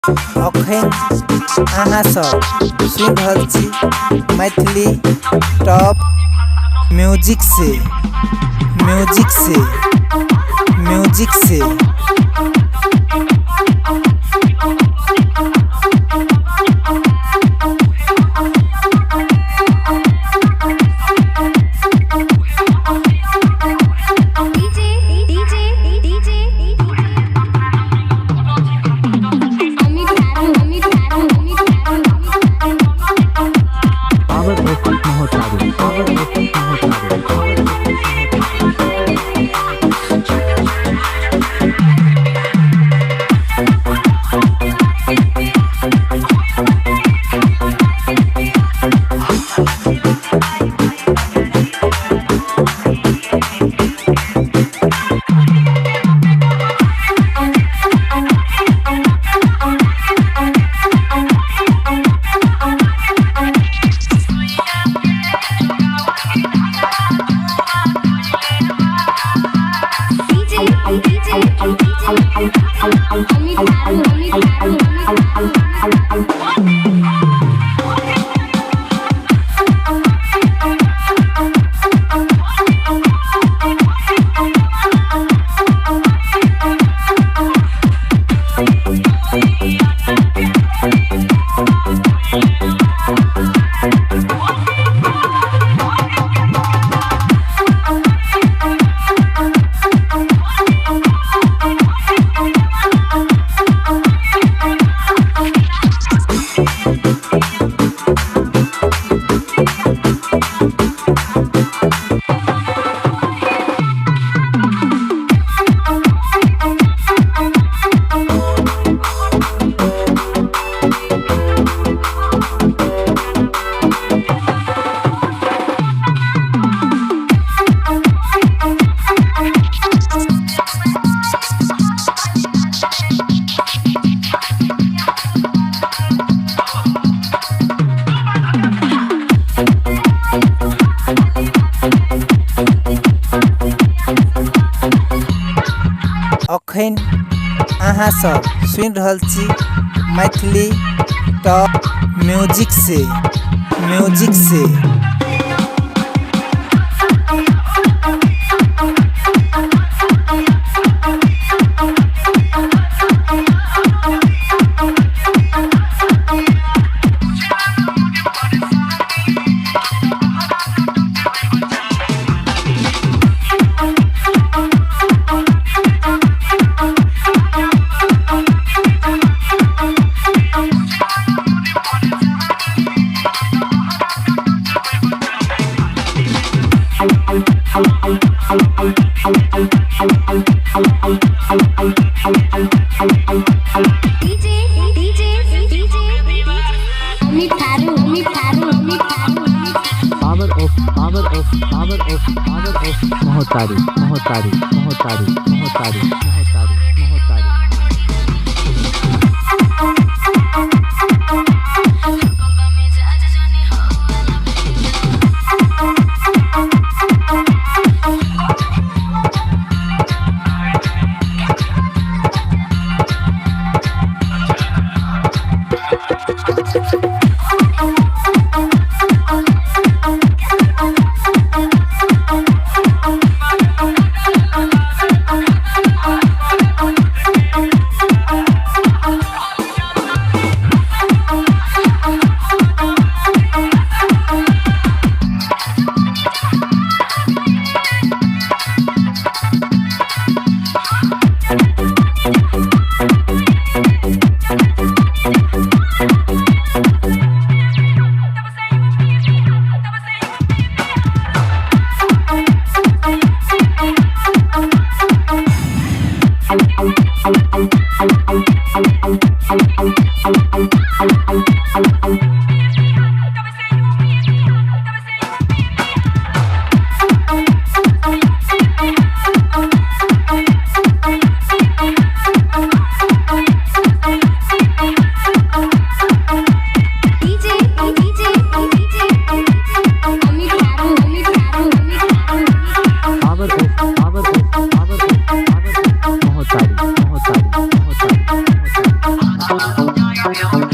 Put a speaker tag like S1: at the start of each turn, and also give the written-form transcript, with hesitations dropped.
S1: अखन अहाँ सब सुनि रहल छी Maithili top music Se music Se music Se.
S2: DJ DJ DJ Amit Tharu Amit Tharu Amit Tharu.
S3: Power of Mahotari, Power of Mahotari, Power of Mahotari.
S2: DJ DJ DJ Amit Tharu Amit Tharu Amit Tharu.
S1: अखन अहाँ सब सुनि रहल छी Maithili top music Se music Se.
S2: DJ DJ DJ Amit Tharu Amit Tharu Amit Tharu.
S3: Power of, Power of, Power of, Power of Mahotari, Mahotari, Mahotari, Mahotari, Mahotari, Mahotari.
S2: DJ DJ DJ Amit Tharu Amit Tharu Amit Tharu.
S3: Power of, Power of, Power of, Power of Mahotari, Mahotari, Mahotari, Mahotari.
S4: Thank you.